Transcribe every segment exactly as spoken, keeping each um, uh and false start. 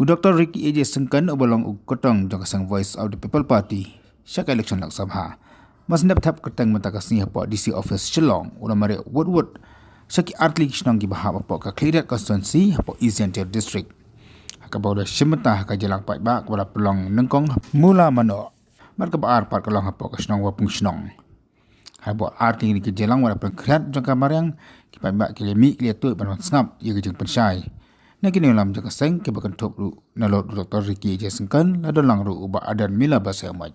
U Doktor Ricky A J Syngkon uba long u kyrtong jong ka seng Voice of the People Party sha ka election Lok Sabha, mas nep thap kyrteng mynta ka sngi hapoh D C office Shillong, u la mareh wut wut sha ki artylli ki shnong kiba hap hapoh ka Khliehriat constituency hapoh East Jaintia District. Ha kaba u la shim bynta ha ka jingïalang paidbah kaba la pynlong nyngkong ha Mawlamanoh, bad kaba ar pat ka long hapoh ka shnong Wapung Shnong. Ha kaba ar tylli ki jingïalang wat la pynkhriat jong ka mariang, ki paidbah ki la mih ki la tuid ban wan sngap ïa ka jingpynshai na ki nongïalam jong ka seng, kiba kynthup ruh na lut u Doktor Ricky A J Syngkon, la don lang ruh u Bah Ardent Miller Basaiawmoit.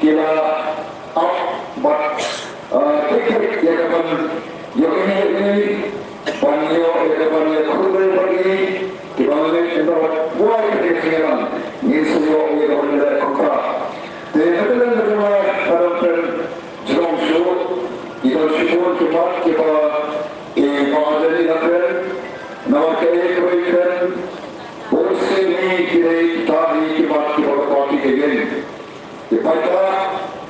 Ki la ap bad, ah, tik tik ïa ka ban ïoh ïa ka ban ïoh ïa ka ban ïoh khun bad ïa ki ban leh ïa ka ban buai ka jingïalang. Ngin sa ïoh ïa ka ban leh kumta. Te ka dang ka dang ka dang pen jrong shuh. Ki dang shibun ki mat kiba i ba dang i la pen. Namar ka e ka ba i pen. Bun sien hi ki dei kita hi ki mat kiba ka party ka ïeng. Ki paidbah,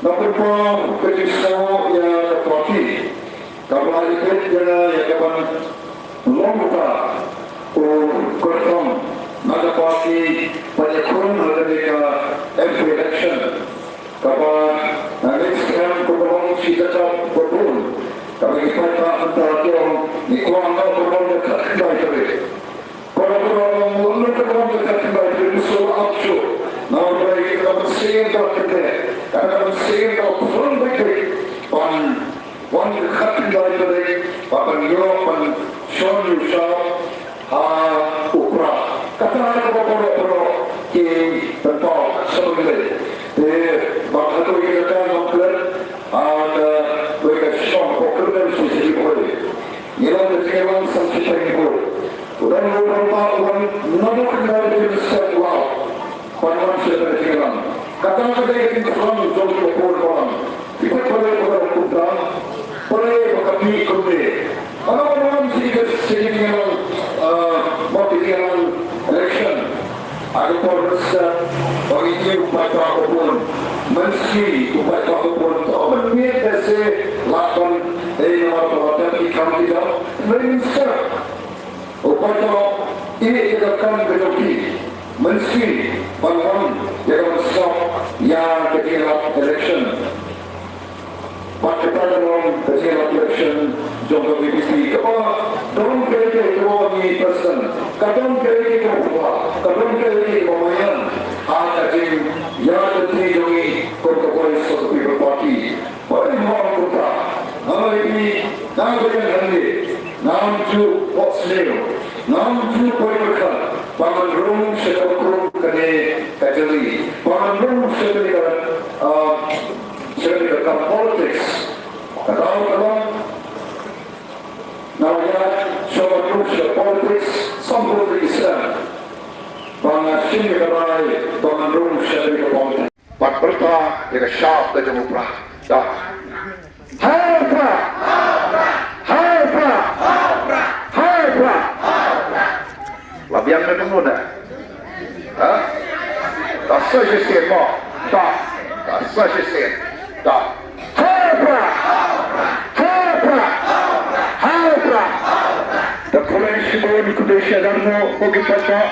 nga pynpaw ka jingsngew ïa ka party kaba la ïabit ïa nga ïa ka ban long uta u kyrtong na ka party ban ïakhun ha kane ka M P election. Kaba nga ngeit skhem ka ba long shi jaka ba bun kaba ki paidbah mynta ki ong, ngi kwah noh ka long ka khatkhyndai tarik. Para para, long long ka long ka khatkhyndai tarik, mynta la ap shuh. Namar balei? Ka mynsiem ka la kyndit, ka mynsiem ka la pynlong beit beit ban wan ka khatkhyndai tarik, ba ban ïoh ban shon ïa u shap ha u Prah. Kata kaba baroh baroh ki pynpaw sha ba ngi leit. Te ba hato ïa kata ngam klet ha kawei ka shnong hapoh Kyrmen sha sha ki poi. Ngi long ka jingïalang san shiteng ruh. U don ruh u rangbah u wan naduh khyndai baje mynstep u la ap ban wan sha ka jingïalang. Kata ka dei ka jingthrang jong ki ba bun balang. Ki paidbah ba ka dei kumta, balei ba ka dei kumne. Haba wan sha ka jingïalang, ah, ba ka jingïalang election, ha ka por mynstep ba ngi ïohi u paidbah ba bun, mynsngi u paidbah ba bun, to mynmiet da se lah ban, eh, namar ba la dep ki kam ki jam, mynstep u paidbah ïeh ïa ka kam ka jong ki, mynsngi ban wan ïa ka ban sngap ïa ka jingïalap election. Bad kata ka long ka jingïalap election jong ka V P P kaba don kaei kaei kaba wan ïa i president, ka don kaei kaei kaba pura, ka don kaei kaei kaba maïan ha ka jingïaid lynti jong ngi kum ka Voice of the People Party. Bad ïa kaba ong kumta, nga la ïohi na ka liang hangne, ngam ju phohsniew, ngam ju poi pyrkhat ba ngan rung sha kaba krum kane ka jylli, ba ngan rung sha kane ka, ah, sha kane ka kam politics. Ka daw ka long, nga la ïaid sha kaba krum sha politics, symbols ki sdang. Ba nga shim ïa ka rai ba ngan rung sha kane ka politics. Bad pyrta ïa ka shap ka jong u Prah. Da. Hai Prah! Hai Prah! Hai Prah! La biang na kumno na? Ha? Da sa shisien mo. Da. Da sa shisien. Da. Hai Prah! Hai Prah! Hai Prah! Da pule shibun khublei shibun mo ko ki paidbah.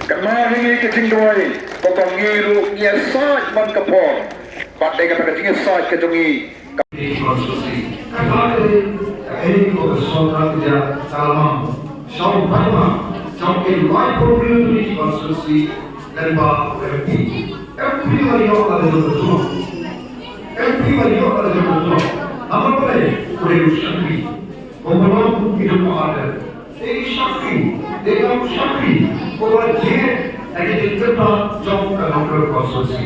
Kane hi ka jingduwai kaba ngi ruh ngi ïasaid man ka por. Bad dei kata ka jingïasaid ka jong ngi. Ka dei ka sorkar ka jia ka la mang sha u paidbah jong ki laiphew hynriew constituency lyngba u M P. M P la ïoh la jong ka jong. M P la ïoh la jong ka jong. Namar balei? U dei u shakri. Kumba long u Doktor Ardent, dei shakri, dei u shakri, kumba jied na ki jingkylla jong ka Nongkrem constituency.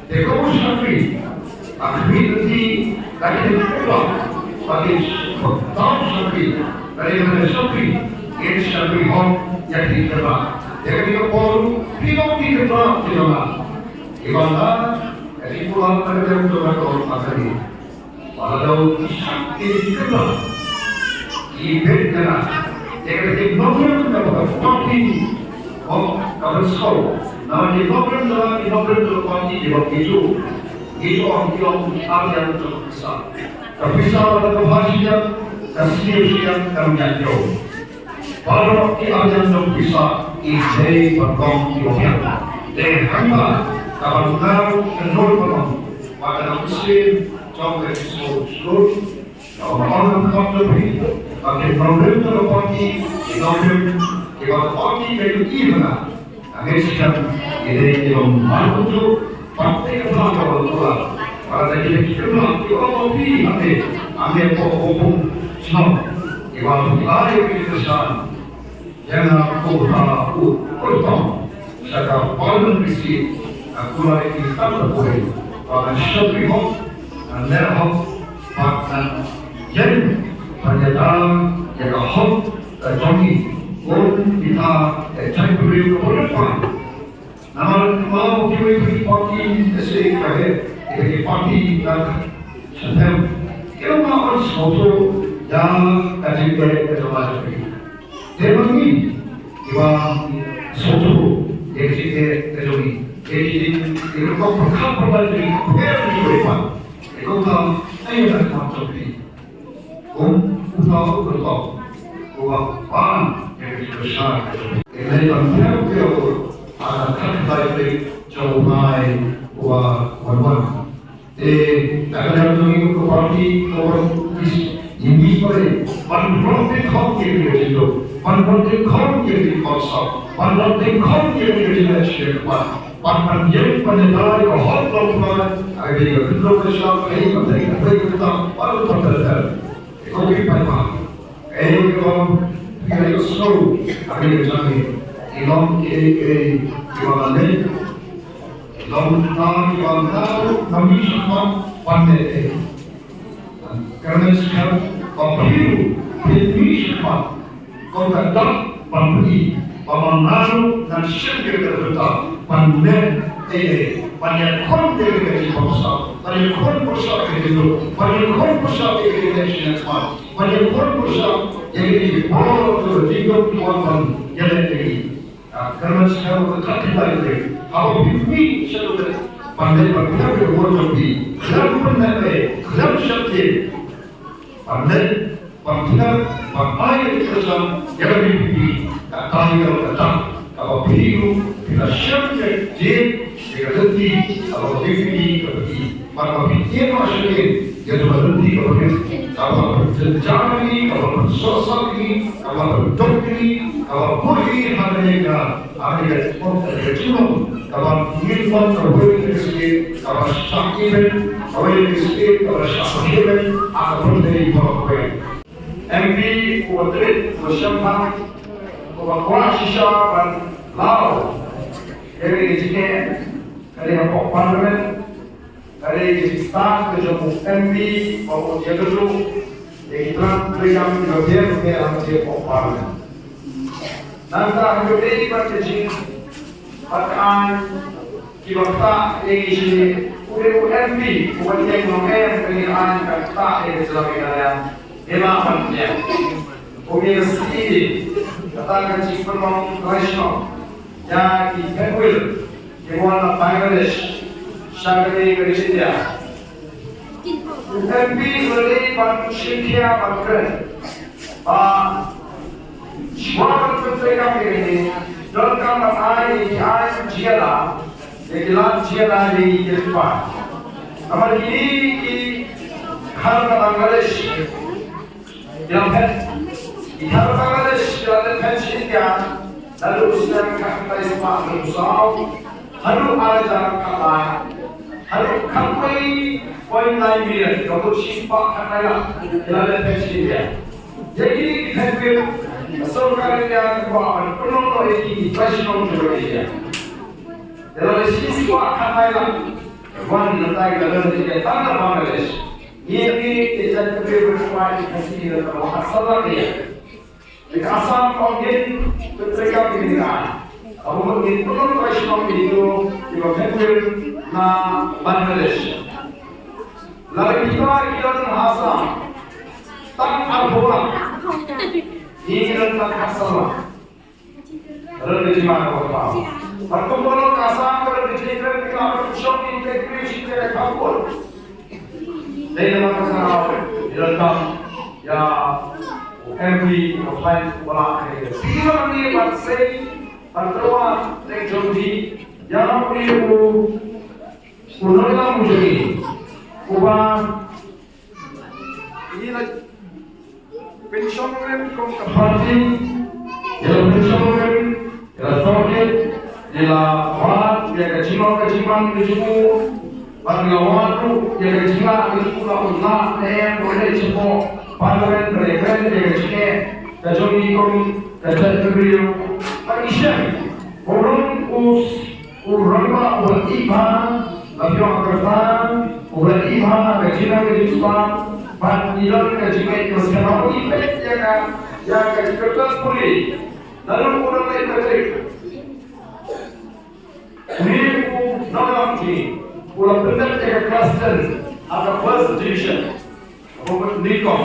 Dei u shakri, a khmih lynti na ki jingkylla, ba ki dei shakri, na ki dei shakri, dei shakri hok ïa ki jingkylla. Dei ka dei ka por, ki long ki kylla ki jong nga. Ki bang nga, ka jingkylla ka dei jong nga ka long ka dei. Ba la dei ki shakri ki kylla. Ki bit na. Te ka ki nongrim kaba ka party. Hok kaba sngewbha. Na ki nongrim na ki nongrim kaba party kiba ki ju. Ki ju ong ki ong ki ar ïa ka pisa. Ka pisa ba ka pha shi ïa ka sniew shi ïa ka nongïaid ïew. Baroh ki arjan jong pisa i dei ban long ki wa biang. Te hangta ka ban ngar ka nor ka long. Ba ka dang kusien jong ka jingsngew shlur. Ka ong ong ka kot jong phi ba ki nongrim jong ka party, ki nongrim ki wa ka party ka ïohi bha. Angei skhem, ngi dei ki long marwuju, pat te ka phang ka long pula. Para da ki ki phang ki ong ong pi hangei, hangei pok pok pung shnong. Ki wan phi ai ki kesan. Yang aku ha aku, aku tong. Saka paling bisi, aku lai ki tak tak boleh. Para shakri hok, ner hok, pat nan yen, panyata, ya ka hok, ka jong ngi. Kum kita, eh, chai puri ko boleh pan. Namar ma ki wei ki party, ese ka he, ki party ka sepem. Kira ma on soto ya ka jingkyrpad ka jong la jong. Te ma ngi ki wa soto ya ka jingkyrpad ka jong ngi. Ya ki jing ki rukom pyrkhat pyrkhat ki pher ki wei pan. Ki kum tam ai ya ka jong phi. Kum uta u kyrtong u wa pan ïa ka jingkyrshan. Ïa ka jingkyrshan ïa ka jingkyrshan. Ïa ka jingkyrshan ïa ka jingkyrshan jong u nai u wa wan wan. Te ka ka jam jong ngi ka party ka wan is ngi mi pare. Ban rot ding khong ïa ka jingkyrshan. Ban rot ding khong ïa ka jingkyrshan. Ban rot ding khong ïa ka jingkyrshan. Ban ban ïeng ban ïadei ka hok long prai, ai dei ka khyndew ka shyiap, ai ban dei ka dei ka tam, ban ban ban ban. Ko ki pan pan. Ai ka long ki ai ka snow, ai ka jang ni. Ki long ki ai ki ai ki wa ban dei. Ki long ta ki wa na na mi shapang ban dei. Kane skhem ba phi phi mi shapang. Kong ka dak ban phi ba ma nga ruh ngan shim ïa ka bynta ban leh ei ei ban ïakhun ïa ka jingpyrshah ban ïakhun pyrshah ïa ka jingduk ban ïakhun pyrshah ïa ka jingduk ban ïakhun pyrshah ïa ka jingduk ban ïakhun pyrshah ïa ka jingduk ban ïakhun pyrshah ïa ka jingduk. Ka kyrmen sngewbha ka khat ki lai ki. Haba phi mih sha ka ban leh ban thiam ïa ka bor jong phi. Khlem pynleh leh, khlem sheptieng. Ban leh ban thiam ban ai ïa ka jingkyrshan ïa ka V P P. Ka tai ka long ka dak kaba phi ruh phi la shem ïa ka jied ïa ka lynti kaba V P P ka phi. Bad ma phi ïeng noh sha ïing ïa kaba lynti kaba phi. Kaba pynjynjar ïa ngi, kaba pynsohsat ïa ngi, kaba pynduk ïa ngi, kaba buh ïa ngi ha kane ka Amerika, ka jinglong kaba ngin ong kawei ka state kaba shah even, kawei ka state kaba shah even ha ka pyrthei baroh kawei. M P uba trit uba shemphang uba kwah shisha ban law ïa ka jingeh ka dei hapoh Parliament. Ka dei ka jingstad ka jong u M P ba u ïakynduh ïa ki tlang treikam kiba pher bapher ha ka jingpynpaw. Nangta ha ka dei bad ka jing bad ka aiñ kiba ktah ïa ki jingeh, u dei u M P uba ïeng nongem ka jingaiñ ka ktah ïa ka jylla Meghalaya. Ïa la ban ïeng. Kum ïa ka C E D, kata ka jingpynlong trai shnong ïa ki phenkul kiba wan na Bangladesh sha kane ka ri India. U M P u la dei ban shim khia ban kren ba shuwa ban pyntreikam ïa kane, donkam ban ai ïa ki aiñ jingïada, ïa ki lad jingïada ïa ki khynnah. Namar kine ki khar na Bangladesh Ki la phet. Ki khar Bangladesh ki la phet sha India naduh u snem khatkhyndai spah hynriew saw haduh ar hajar khatlai, haduh khatwei point nine million, ka mut shi spah khatkhyndai lak ki la phet sha India. Ïa kine ki phet, ka sorkar India ka kwah ban pynlong noh ïa ki ki trai shnong jong ka India. Ki la leh shi spah khatkhyndai lak. Wan na tai ka lon India tang na Bangladesh. Ngi ngi ki jait ka briew ka smai ka Khasi ka la ka sala ka ïa. Ka Assam ka ong ngin pyntrei kam ki ngi ai. Ka mut ngin pynlong trai shnong ki tu ki ba pynwir na Bangladesh. La ki ba ki don ha Assam. Tang arphew lak. Ngi ki don tang ha Assam. Rat ka jingma ka ba. Ban kum ba long ka Assam ka rat ka jingkren ka ba shong in ka kri shi ka ka pun. Dei na ma ka sa. Ira kam. Ïa u M P u Heinz Bala, eh, phi wan ni ban sei ban tyrwa teng jong phi ïa u, u, u nongïalam u jong ngi uba ngi la pynshong rim kum ka party, ïa la pynshong rim, ïa la tohkit, ïa la wad ïa ka jinglong ka jingman ka jong u, bad ïa la wad ruh ïa ka jinglah ka jong u, la u lah ne em, u leh shapoh Parliament, ban ïakren ïa ka jingeh ka jong ngi kum ka jaitbynriew. Bad ngi shem, u long u U rangbah uba la ïeh bha, la pynïoh ha ka rta, uba la ïeh bha ha ka jingnang ka jingspah, bad ngi don ka jingngeit kaba skhem ba u ïeh peit ïa ka, ïa ka jingkyrteng pule. Lada u dang leit matric, une u nongïalam jong ngi u la pyndep ïa ka class ten ha ka first division. Hapoh Nongkrem.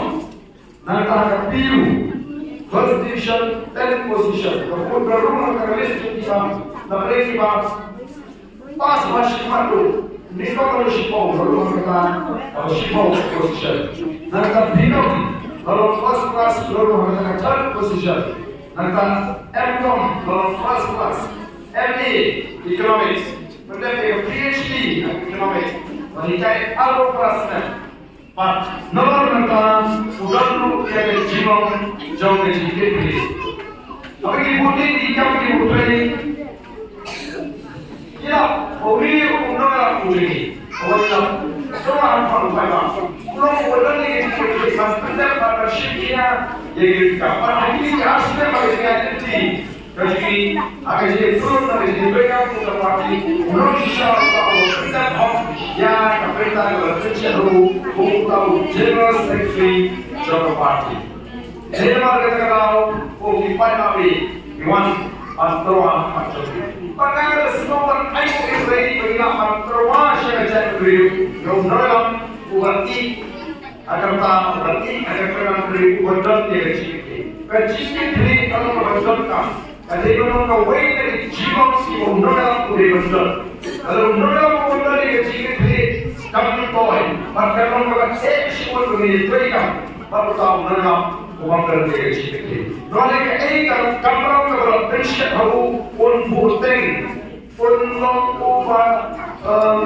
Nangta ha ka P U, first division, tenth position. Ka put ka rung ha ka list jong kiba, na pdeng kiba pass ba shiphew. Nongkrem ka long shiphew, ka rung ha ka, uh, shiphew position. Nangta B Com, ka long first class, ka rung ha ka third position. Nangta M Com, ka long first class. M A, Economics, pyndep ïa ka P H D ha Economics. Bad hikai arphew class ne. Bad nalor nangta u don ruh ïa ka jinglong jong ka jingkit khlieh. Haba ngi bud ïa ki kam ki bud trei, ïa, u ri u nongïalam u jong ngi, u ri u nongïalam u jong ngi, u long u don ïa ka jingkit khlieh ban pyndep bad ban shim khia ïa ki kam. Bad ha kine ki ar snem ba ka jingïaid lynti Ka jingim, ha ka jingim, ha ka jingim, bad ka party, u nongïalam u la pyntip hok ïa ka bynta kaba pynshitom, u la General Secretary jong ka party. Te namar kata ka daw, ko ki paidbah, ki wan ban tyrwa ha ka jong. Bad ka sngew ban ai ko ki ready ba ngi lah ban tyrwa sha ka jaitbynriew, ïa u nongïalam uba ïeit, ha ka bynta uba ïeit, ha ka bynta uba ïeit, uba don ïa ka jingkit khlieh. Ka jingkit khlieh ka long kaba donkam. Ka dei ban long kawei na ki jinglong jong u nongïalam uba dei ban don. Ka long u nongïalam uba don ïa ka jingkit khlieh kam poi. Bad ka long kaba eh shibun ba ngin ïa trei kam. Bad uta u nongïalam uba don ïa ka jingkit khlieh. Namar kaei ka kamram kaba la pynshitom ha u, un buh teng, un long uba, um,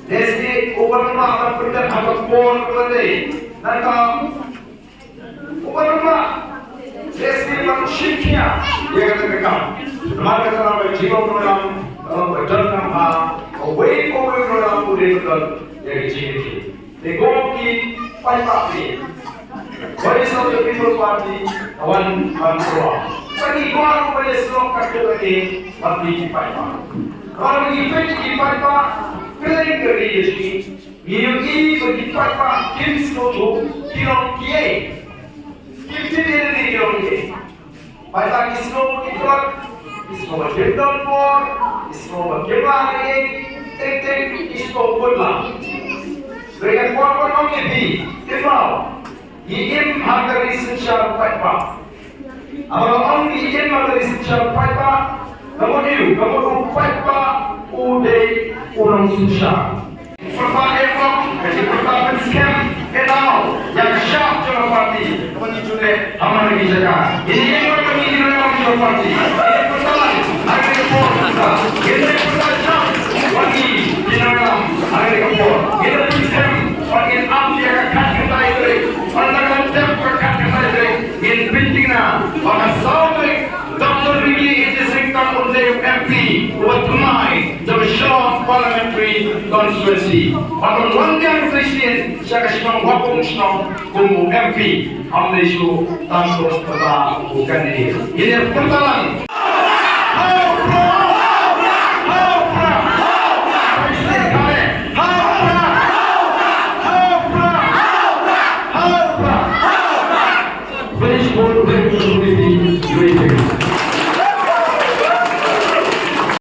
lehse uba ym lah ban pyndep ha ka por kaba dei. Nangta uba ym lah, lehse ban shim khia ïa kata ka kam. Namar kata ka daw ka jinglong nongïalam ka long ba donkam ha kawei pa kawei u nongïalam uba dei ban don ïa ka jingkit khlieh. Te ko ki paidbah, Voice of the People Party ka wan ban tyrwa. Ka ngi kwah ruh ban ïasyllok katto katne bad ki paidbah. Namar ngi peit ki paidbah kylleng ka ri ka jong ngi. Ngi ïohi ba ki paidbah kim sngewthuh ki long kiei. Kim tip ïa lade ki long kiei. Paidbah ki sngew ba ki tlot, ki sngew ba kim don bor, ki sngew ba kim lah ei ei, teng teng ki sngew kut lang. Hynrei nga kwah ban ong ïa phi, kynmaw, ngi im ha ka ri synshar paidbah. Haba nga ong ngi im ha ka ri synshar paidbah, ka mut aïu? Ka mut u paidbah u dei u nongsynshar. Pyrta eh bok, ka jingpyrta pynskhem eh daw ïa ka shap jong ka party. Kaba ngi ju leh ha man la ki jaka. Ngin ïeng ruh ba ngi ïeng ruh ha man la ki party. Ngin pyrta lang ha kane ka por. Ngin pyrta shap ba ngi ïeng ruh ha kane ka por. Ngin pynskhem ba ngin ap ïa ka khat khyndai tarik. Bad lada kan dep ka khat khyndai tarik, ngin pynthikna ba ka saw tarik Doctor Ricky A J Singh Tang un dei u M P uba thymmai jong ka Shillong Parliamentary Constituency. Bad un wan biang sa shisien sha ka shnong Wahpong Shnong kum u M P. Ym dei shuh tang kum uta u candidate. Ngin ïa pyrta lang.